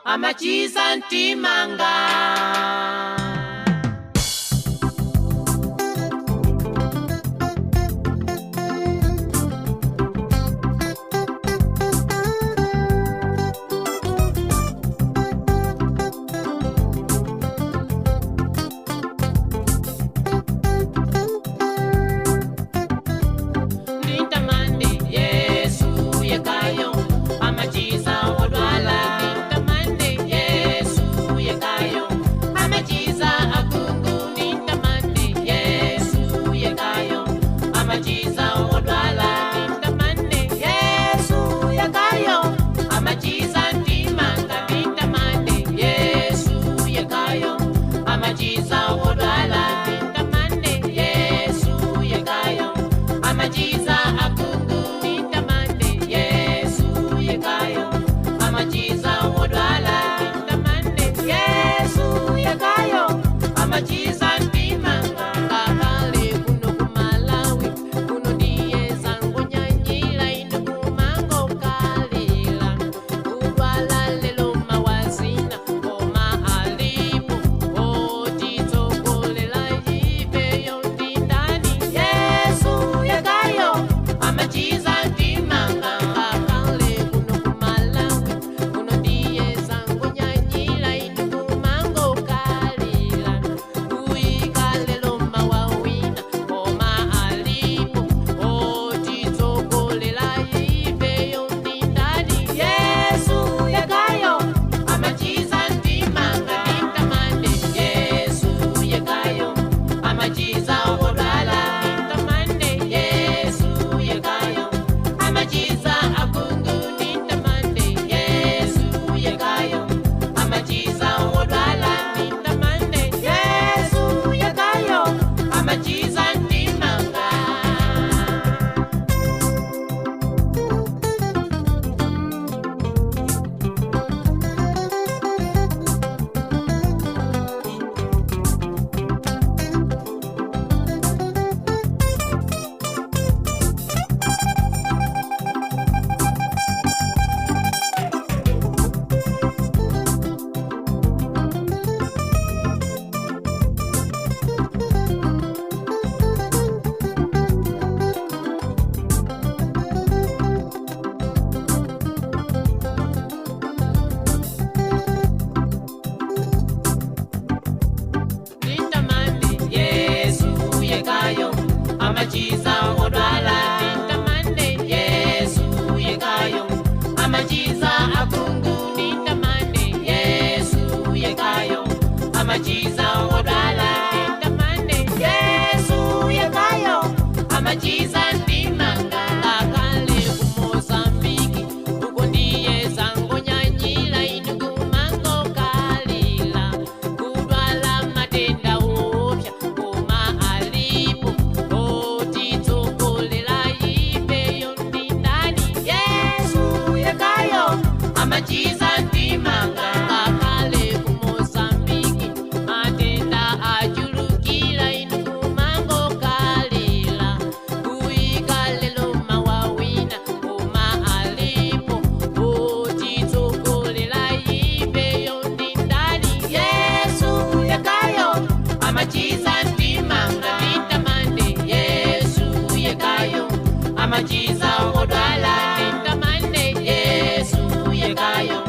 Amachiza mtimanga. Ndintamande Yesu yekayo, amachiza odwala. Ndintamande Yesu yekayo, amachiza akungu. Ndintamande Yesu yekayo, amachiza odwala. Ndintamande Yesu yekayo, amachiza mtimanga. Ndintamande Yesu yekayo, amachiza odwala. Ndintamande Yesu yekayo, amachiza akungu. Ndintamande Yesu yekayo, amachiza odwala. Ndintamande Yesu yekayo, amachiza mtimanga. Kakale kuno kumalawi kuno ndiye zangonyanyira ino kumango kalila kudwala lelo mawazina koma alipo otitsogolela ifeyo ndindani Yesu yekayo, amachiza mtimanga. Kakale kuno kumalawi kuno ndiye zangonyanyira ino kumango kalila kuikalelo mawawina koma alipo otitsogolela ifeyo ndindani Yesu yekayo, amachiza mtimanga. Ndintamande Yesu yekayo, amachiza odwala. Ndintamande Yesu yekayo, amachiza akungu. Ndintamande Yesu yekayo, amachiza odwala. Ndintamande Yesu yekayo, amachiza mtimanga. Ndintamande Yesu yekayo, amachiza odwala. Ndintamande Yesu yekayo, amachiza akungu. Ndintamande Yesu yekayo, amachiza odwala. Ndintamande Yesu yekayo, amachiza mtimanga. Kakale kumozambiki uko ndiye zangonyanyira ino kumango kalila kudwala matenda opya koma alipo otitsogolela ifeyo ndindani Yesu yekayo, amachiza mtimanga. Kakale kumozambiki matenda achulukira ino kumango kalila kuikalelo mawawina koma alipo otitsogolela ifeyo ndindani Yesu yekayo, amachiza mtimanga. Ndintamande Yesu yekayo, amachiza odwala. Ndintamande Yesu yekayo.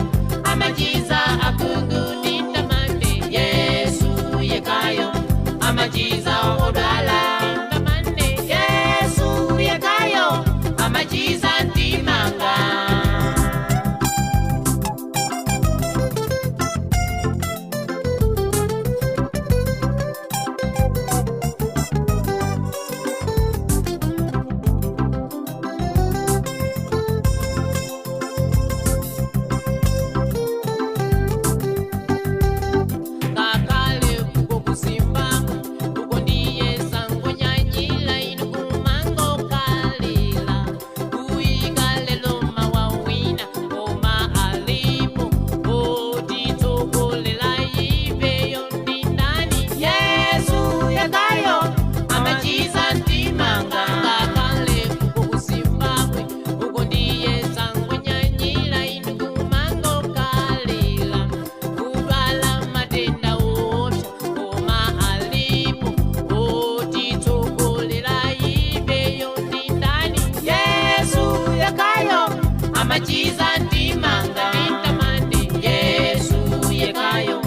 Amachiza mtimanga nditamande Yesu yekayo.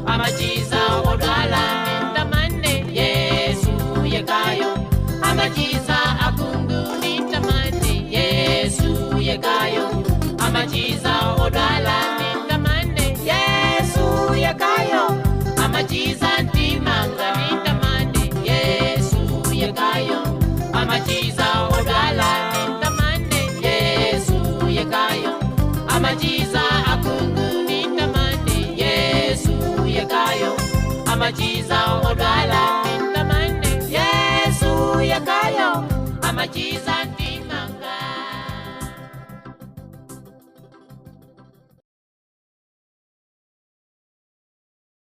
Amachiza odwala nditamande Yesu yekayo. Amachiza akhungu nditamande Yesu yekayo. Amachiza odwala nditamande Yesu yekayo. Amachiza mtimanga nditamande Yesu yekayo. Amachiza odwala nditamande Yesu yekayo. Amachiza akhungu nditamande Yesu yekayo. Amachiza odwala.